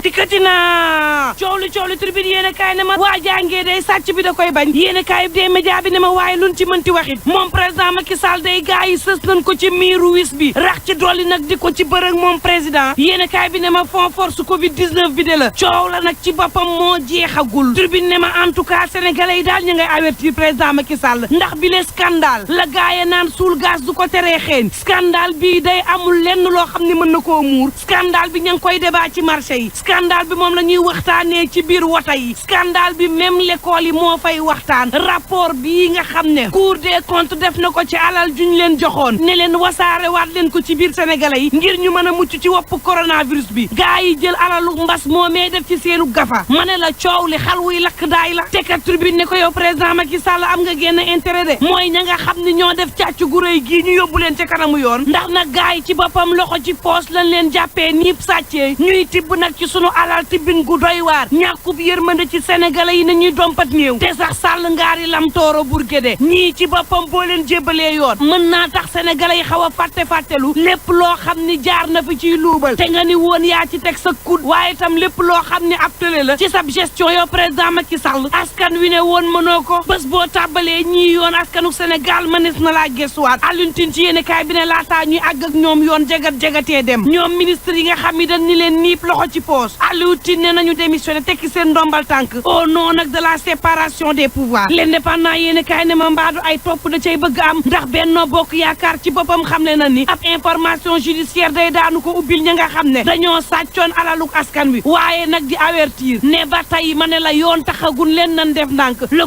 dikkati na coow li tribune yéen kaay ne ma waa jàngee day sàcc bi da koy bañ yéen kaay bi dee média bi ne ma waaye luñ ci mënti waxit moom président Macky Sall day gaa yi sës nañ ko ci miiru wis bi rax ci dolli nag di ko ci bërëg moom président yéen kaay bi ne ma fond force covid 19 bi de la coow la nag ci boppam moo jeexagul tribune ne ma en tout cas sénégalais yi daal ñu ngay avertir président Macky Sall ndax bi le scandale la gaaya naan suul gaz du ko teree xeeñ scandale bii day amul lenn loo xam ne mën na koo muur scandale bi ña ngi koy débat ci marché yi scandale bi moom la ñuy waxtaanee ci biir wota yi scandale bi même l'école yi moo fay waxtaan rapport bii nga xam ne Cour des comptes def na ko ci alal juñ leen joxoon ne leen wasaare waat leen ko ci biir sénégalais yi ngir ñu mën a mucc ci wopp coronavirus bi gaa yi jël alalu mbas moomee def ci seenu gafa ma ne la coow li xal wuy lakk daay la te kat tribune ne ko yow président Macky Sall am nga génn intérêt de mooy ña nga xam ne ñoo def càcc gu rëy gii ñu yóbbu leen ca kanamu yoon ndax nag gaa yi ci boppam loxo ci poos lañ leen jàppee niip sàccee ñuy tibb nag ci sunu alal tibbin gu doy waar ñàkkub yërmande ci sénégalais yi na ñuy dompat néew te sax sàll ngaari lam tooro burgéde ñii ci boppam boo leen jébalee yoon mën naa tax sénégalais yi xaw a fàttelu lépp loo xam ni jaar na fi ciy luubal te nga ni woon yaa ci teg sa kud waaye itam lépp loo xam ni ab tële la ci sab gestion yow président Macky Sall askan wi ne woon mënoo ko bés boo tàbbalee ñii yoon askanu Sénégal mënees na laa gëstuwaat Alioune Tine ci yéene kaay bi ne laataa ñuy àgg ak ñoom yoon jagatee dem ñoom ministre yi nga xam ni dañ ni leen niip loxo ci poos Alioune Tine ne nañu démissionné tekki seen ndombal tànk au nom nag de la séparation des pouvoirs l'indépendant yéene kaay ne ma mbaadu ay topp da cay bëgg am ndax Benno Bokk Yaakaar ci boppam xam ne na ni ab information judiciaire day daanu ko ubbil ña nga xam ne dañoo sàccoon alaluk askan wi waaye nag di avertir ne ba tey ma ne la yoon taxagun leen nan def ndànk le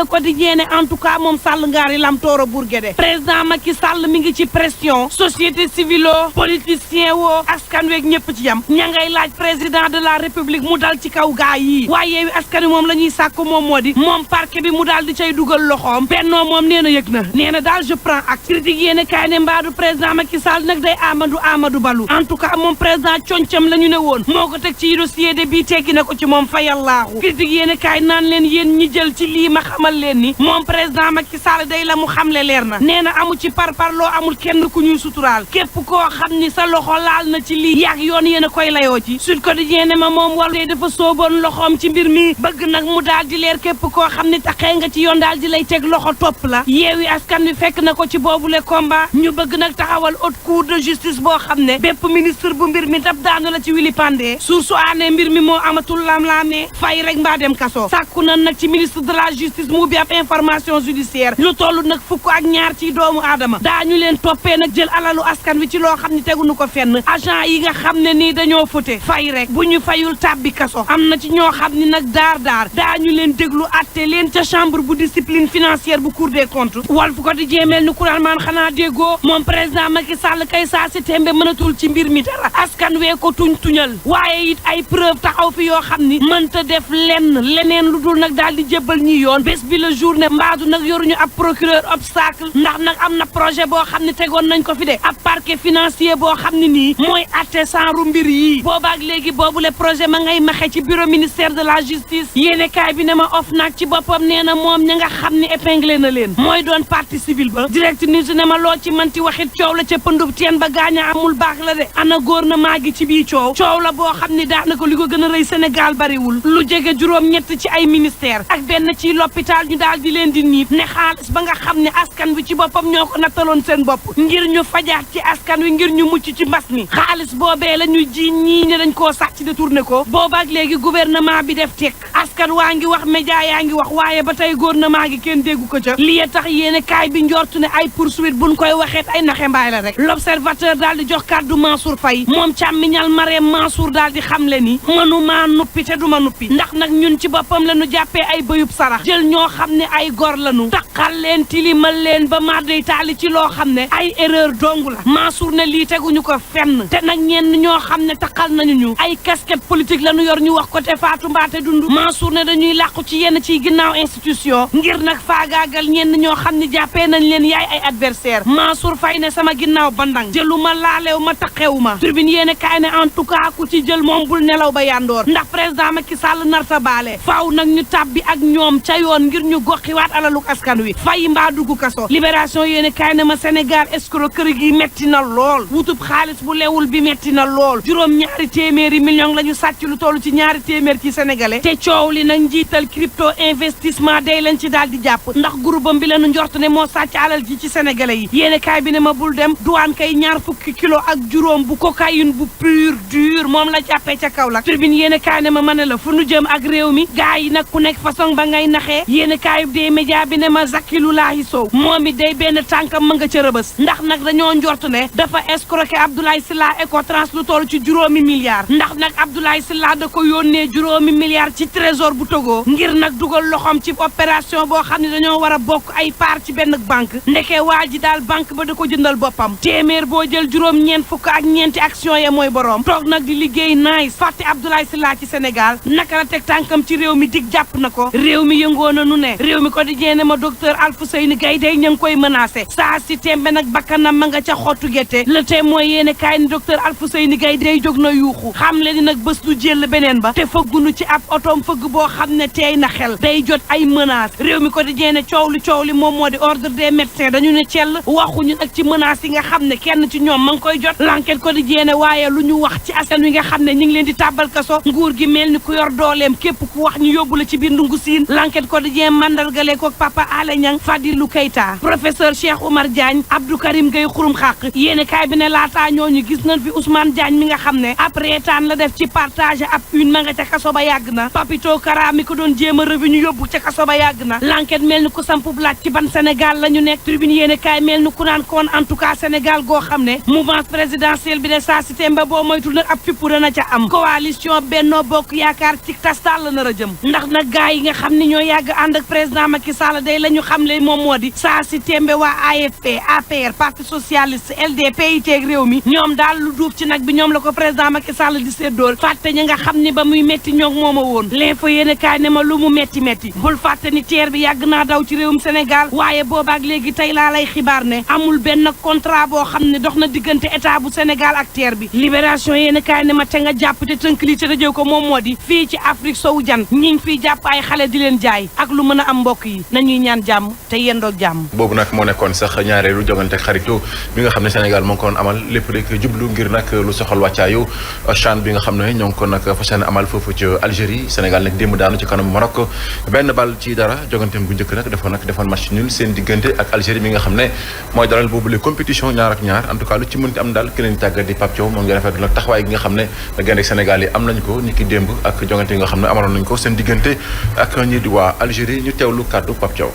quotidien ne en tout cas moom Sall ngaari lam tooro Bourguédé président Macky Sall mi ngi ci pression société civile o politicien woo askan weeg ñëpp ci yam ña ngay laaj président de la république mu dal ci kaw gaa yi waaye yeewi askan wi moom la ñuy sàkk moom moo di moom parquet bi mu daal di cay dugal loxoom bennoo moom nee na yëg na nee na daal je prends acte critique yéene kaay ne mbaadu président Macky Sall nag day Amadou Balou en tout cas moom président concam la ñu ne woon moo ko teg ci dossier de bii teggi na ko ci moom fayallaahu critique yéene kaay naan leen yéen ñi jël ci lii ma xamal leen ni moom président Macky Sall day la mu xamle leer na nee na amu ci parparloo amul kenn ku ñuy suturaal képp koo xam ni sa loxo laal na ci lii yaag yoon yéen a koy layoo ci Sud Quotidien ne ma moom war dee dafa sooboon loxoom ci mbir mi bëgg nag mu daal di leer képp koo xam ni taxee nga ci yoon daal di lay teg loxo topp la yeewi askan wi fekk na ko ci boobule combat ñu bëgg nag taxawal haute cour de justice boo xam ne bépp ministre bu mbir mi dab daanu la ci wili pandé su aanee mbir mi moo amatul lam-laamee fay rek mbaa dem kaso sàkku na nag ci ministre de la justice mu bi ab information judiciaire lu toll nag fukk ak ñaar ci doomu aadama daañu leen toppee nag jël alalu askan wi ci loo xam ne teguñu ko fenn agent yi nga xam ne nii dañoo fute fay rek bu ñu fayul tàbbi kaso am na ci ñoo xam ni nag daar daañu leen déglu atte leen ca chambre bu discipline financière bu cour des comptes Walf Quotidien mel ni kuréel maan xanaa déggoo moom président Macky Sall kay saa si tembe mënatul ci mbir mi dara askan wee ko tuñal waaye it ay preuve taxaw fi yoo xam ni mënta def leneen lu dul nag daal di jébbal ñi yoon bés bi la journée mbaadu nag yoruñu ab procureur obstacle ndax nag am na projet boo xam ne tegoon nañ ko fi de ab parquet financier boo xam ne nii mooy atte sanru mbir yi boobaak léegi boobu le projet ma ngay maxe ci bureau ministère de la justice yéene kaay bi ne ma OFNAC ci boppam nee na moom ña nga xam ne épinglé na leen mooy doon partie civile ba direct news ne ma loo ci manti waxit coow la ca pëndub teen ba gaaña amul baax la de ana gouvernement gi ci bii coow la boo xam ne daanaka li ko gën a rëy Sénégal bariwul lu jege juróom-ñett ci ay ministère ak benn ci l'hôpital ñu daal di leen di niib ne xaalis ba nga xam ne askan wi ci boppam ñoo ko nattaloon seen bopp ngir ñu fajaat ci askan wi ngir ñu mucc ci mbas mi xaalis boobee la ñu ji ñii ne dañ koo sàcc détourné ko boobaak léegi gouvernement bi def tekk askan waa ngi wax média yaa ngi wax waaye ba tey gouvernement gi kenn déggu ko ca lii tax yéene kaay bi njortu ne ay poursuite buñ koy waxeet ay naxe mbaay la rek l'observateur daal di jox kàddu Mansour Faye moom càmmiñal Marème Mansour daal di xamle ni mënumaa nuppi te duma nuppi ndax nag ñun ci boppam la ñu jàppee ay bëyub sarax jël ñoo xam ne ay gor lañu taqal leen tilimal leen ba marday taali ci loo xam ne ay erreur dong la Mansour ne lii teguñu ko fenn te nag ñenn ñoo xam ne taqal nañu ñu ay casquette politique la ñu yor ñu wax ko te faatu mbaate dund Mansour Mansour ne dañuy làqu ci yenn ciy ginnaaw institution ngir nag faagaagal ñenn ñoo xam ne jàppee nañ leen yaay ay adversaire Mansour Faye ne sama ginnaaw bandang jëluma laalew ma taqeewu ma tribune yéen kaay ne en tout cas ku ci jël moom bul nelaw ba yandoor ndax président Macky Sall narta baale faaw nag ñu tàbbi ak ñoom ca yoon ngir ñu goxiwaat alaluk askan wi fay mbaa dugg kaso libération yéen kaay ne ma Sénégal escroquerie gi metti na lool wutub xaalis bu lewul bi metti na lool juróom-ñaari téeméeri millions la ñu sàcc lu toll ci ñaari téeméer ci sénégalais te coow li nag njiital crypto investissement day lañ ci daal di jàpp ndax groupam bi lañu njort ne moo sàcc alal ji ci sénégalais yi yéen kaay bi ne ma bul dem douane kay ñaar fukki kilo ak juróom bu cocaïne bu pur dur moom la jàppee ca Kaolack tribune yéen kaay ne ma ne la fu nu jëm ak réew mi gars yi nag ku nekk façon ba ngay naxee yéen kaayub dee média bi ne ma Zakilulahi Sow moom it day benn tànkam ma nga ca rëbës ndax nag dañoo njort ne dafa escroqué Abdoulaye Sylla Ecotrans lu toll ci juróomi milliards ndax nag Abdoulaye Sylla da ko yónnee juróomi milliards ci trésor bu Togo ngir nag dugal loxoom ci opération boo xam ne dañoo war a bokk ay part ci benn banque ndeke waa ji daal banque ba da ko jëndal boppam téeméer boo jël juróom-ñeent fukk ak ñeenti action ya mooy boroom toog nag di liggéey nice fàtte Abdoulaye Sylla ci Sénégal naka la teg tànkam ci réew mi dig jàpp na ko réew mi yëngoo na nu ne réew mi ko di jeene ma docteur Alfousseyni Gaye day ña ngi koy menacé saa si tembe nag bakkanam ma nga ca xottu gerte le témoin yéene kaay ni docteur Alfousseyni Gaye day jóg na yuuxu xam le ni nag bés du jël beneen ba te fëggunu ci ab otoom fëgg boo xam ne teey na xel day jot ay menaces réew mi ko di jeene coow li moom moo di ordre des médecins dañu ne cell waxuñu nag ci menaces yi nga xam ne kenn ci ñoom ma ngi koy jot l'enquête ko di jeene waaye lu ñu wax ci askan wi nga xam ne ñu ngi leen di tàbbal kaso nguur gi mel ni ku yor dooleem képp ku wax ñu yóbbu la ci biir ndungu siin l'enquête ko di jeene mandargale ko Papa Alé Niang Fadilou Keita professeur Cheikh Oumar Diagne Abdou Karim Gueye xurum xàq yéene kaay bi ne laataa ñooñu gis nañ fi Ousmane Diagne mi nga xam ne après reetaan la def ci partage ab une ma nga ca kaso ba yàgg na Papito Kara mi ko doon jéem a revenu yóbbu ca kaso ba yàgg na l'enquête mel ni ku sampub laaj ci ban Sénégal la ñu nekk tribune yéene kaay mel ni ku naan koon en tout cas Sénégal goo xam ne mouvance présidentielle bi de saa si temba boo moytul nag ab fippu dana ca am coalition Benno Bokk Yaakaar ci tastal la nar a jëm ndax nag gars yi nga xam ne ñoo yàgg ànd ak président Macky Sall day la ñu xam le moom moo di saa si tembe waa AFP APR parti socialiste LD PIT ak réew mi ñoom daal lu duuf ci nag bi ñoom la ko président Macky Sall di séddool fàtte ñi nga xam ni ba muy metti ñoog mooma woon l'info yéen kaay ne ma lu mu metti bul fàtte ni teer bi yàgg naa daw ci réewum Sénégal waaye boobaak léegi tey laa lay xibaar ne amul benn contrat boo xam ne dox na diggante état bu Sénégal ak teer bi libération yéen kaay ne ma te nga jàpp te tënk li te rajo ko moom moo di fii ci Afrique sowu jan ñi ngi fiy jàpp ay xale di leen jaay ak lu mën a am mbokk yi nañuy ñaan jàmm te yendoog jàmm boobu nag moo nekkoon sax ñaareelu jogante xaritu bi nga xam ne Sénégal moo ngi ko doon amal lépp rek jublu ngir nag lu soxal wàccaayu CHAN bi nga xam ne ñoo ngi ko nag fas yéene amal foofu ci Algérie Sénégal nag démb daanu ci kanamu Maroc benn bal ci dara joganteem bu njëkk nag defoon match nul seen diggante ak Algérie mi nga xam ne mooy dalal boobu les compétition ñaar ak ñaar en tout cas lu ci mënti am daal keneen tàggat di Pape Thiaw moom ngi rafetlu nag taxawaay gi nga xam ne gaynde Sénégal yi am nañu ko ni ki démb ak jogante yi nga xam ne amaloon nañu ko seen diggante ak ñi di waa Algérie ñu teewlu kàddu Pape Thiaw.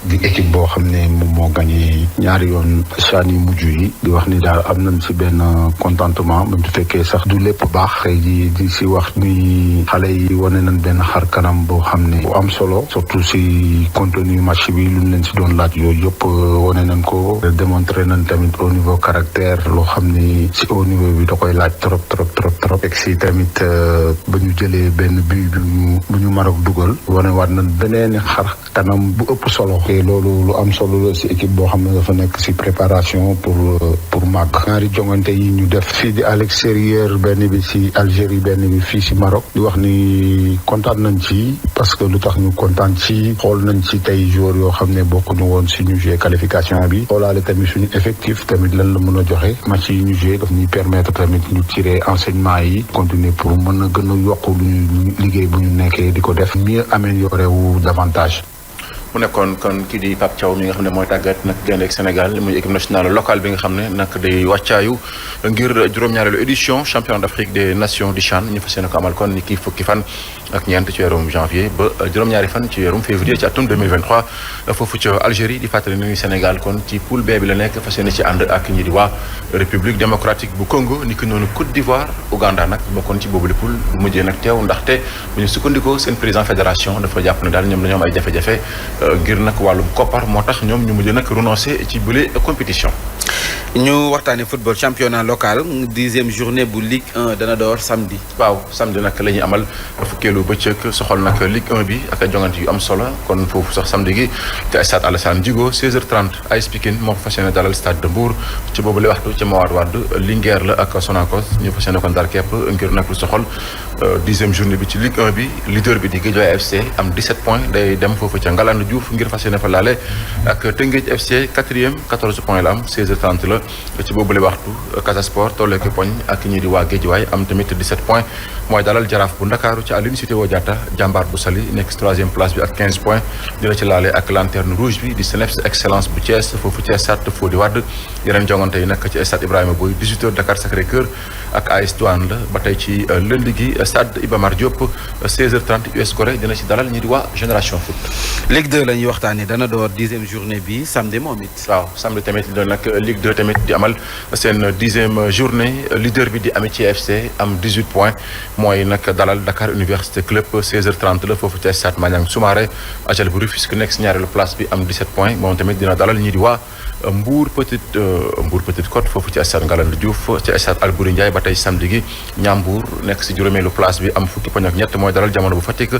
di équipe boo xam ne moom moo gagné ñaari yoon CHAN yu mujj yi di wax ni daal am nañ si benn contentement même su fekkee sax du lépp baax xëy di si wax ni xale yi wane nañ benn xar kanam boo xam ne bu am solo surtout si contenu match bi luñ leen si doon laaj yooyu yëpp wane nañ ko démontré nañ tamit au niveau caractère loo xam ni si au niveau bi da koy laaj trop et si tamit ba ñu jëlee benn but bu ñu Maroc dugal wane waat nañ beneen xar kanam bu ëpp solo loolu lu am solo la si équipe boo xam ne dafa nekk si préparation pour màgg ñaari jongante yi ñu def fii di à l'extérieur benn bi si Algérie benn bi fii si Maroc di wax ni kontaan nañ ci parce que lu tax ñu kontaan ci xool nañ ci tey joueurs yoo xam ne bokkuñu woon si ñu joué qualification bi xoolaale tamit suñu effectif tamit lan la mën a joxe match yi ñu joué daf ñuy permettre tamit ñu tirer enseignement yi continuer pour mën a gën a yokk lu ñu liggéey bu ñu nekkee di ko def mieux améliorer wu davantage. mu nekkoon kon kii di Pape Thiaw mi nga xam ne mooy tàggat nag gaynde ak Sénégal muy équipe nationale locale bi nga xam ne nag day wàccaayu ngir juróom-ñaareelu édition champion d'Afrique des nations di CHAN ñu fas yéene ko amal kon ni kii fukki fan ak ñeent ci weerum janvier ba juróom-ñaari fan ci weerum février ci atum 2023 foofu ci Algérie di fàttali ni Sénégal kon ci poule B bi la nekk fas yéene ci ànd ak ñi di waa République démocratique bu Congo ni ki noonu Côte d'Ivoire Ouganda nag bokkoon ci boobu le poule bu mujjee nag teew ndaxte bu ñu sukkandikoo seen président fédération dafa jàpp ne daal ñoom dañoo am ay jafe-jafe ngir nag wàllum koppar moo tax ñoom ñu mujj nag renoncé ci bële compétition. ñu waxtaanee football championnat local 10e journée bu Ligue 1 dana door samedi. waaw samedi nag la ñuy amal fukkeelu bëccëg soxal nag Ligue 1 bi ak jongante yu am solo kon foofu sax samedi gi te stade Alassane Djigo 16h30 AS Pikine moo ko fas yéene dalal stade de Mbour ci boobu la waxtu ci Mawade Wade Linguère la ak Sonacos ñu fas yéene ko ndar képp ngir nag lu soxal 10e journée bi ci Ligue 1 bi leader bi di Guédiawaye FC am 17 points day dem foofu ca Ngalandou Diouf ngir fas yéene fa laale ak Teungueth FC 4e 14 points la am 16h30 la ci boobu la waxtu Casa Sport tollee ko poñ ak ñii di waa Guédiawaye am tamit 17 points mooy dalal Jaraaf bu Ndakaaru ci Aline Sitoé Diatta Jàmbaar bu Saly nekk 3e place bi ak 15 points dina ci laale ak lanterne rouge bi di Cneps Excellence bu Thiès foofu ci stade Fodé Wade yeneen jongante yi nag ci stade Ibrahima Boye 18h Dakar Sacré-Cœur ak AS Douane la ba tey ci lundi gi stade Iba Mar Diop 16h30 US Gorée dina ci dalal ñi di waa Génération Foot. Ligue 2 la ñuy waxtaanee dana door 10e journée bi samedi moom it. waaw samedi tamit nag Ligue 2 tamit di amal seen 10e journée leader bi di Amitié FC am 18 points mooy nag dalal Dakar Université Club 16h30 la foofu ci stade Maniang Soumaré Ajal bu Rufisque nekk si ñaareelu place bi am 17 points moom tamit dina dalal ñi di waa Mbour Petite Côte foofu ci stade Ngalandou Diouf ci stade Albouri Ndiaye ba tey samedi gi Ñambour nekk si juróomeelu place bi am fukki poñ ak ñett mooy dalal Jamono bu Fatick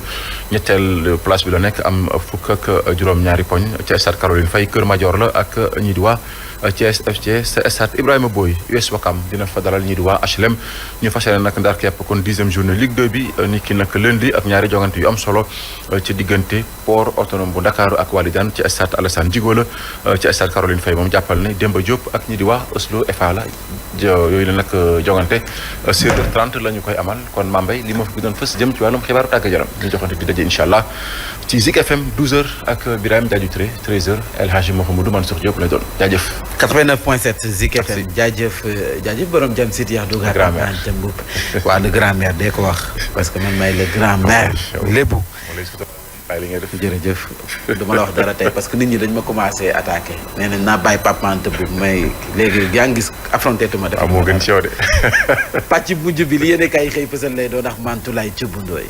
ñetteel place bi la nekk am fukk ak juróom-ñaari poñ ci stade Caroline Faye Kër Madior la ak ñi di waa Thiès FC sa stade Ibrahima Boye US Wakam dina fa dalal ñi di waa HLM ñu fas yéene nag ndar képp kon 10e journée Ligue 2 bi ni ki nag lundi ak ñaari jongante yu am solo ci diggante Port Autonome bu Ndakaaru ak Walidane ci stade Alassane Djigo la ci stade Caroline Faye moom jàppal ne Demba Diop ak ñi di waa Oslo FA la yooyu la nag jongante 16h30 la ñu koy amal kon Mambay li ma fi doon fës jëm ci wàllum xibaaru tàggat yaram ñu joxante di daje incha allah ci Zik FM 12h ak Birame Diadji Touré 13h El Hadji Mouhamadou Mansour Diop lay doon jaajëf. 89.7 Zik FM jaajëf borom jam sit yax duga grand-mère waaw le grand-mère dee ko wax parce que man may le grand-mère lébu jërëjëf duma la wax dara tey parce que nit ñi dañ ma commencé attaqué nee nañ naa bàyyi papante bu may léegi yaa ngi gis affronté tuma def moo gën ci yow de pàcc mujj bi li yéene kay xëy fësal lay doon ndax Mantoulaye Thioub Ndoye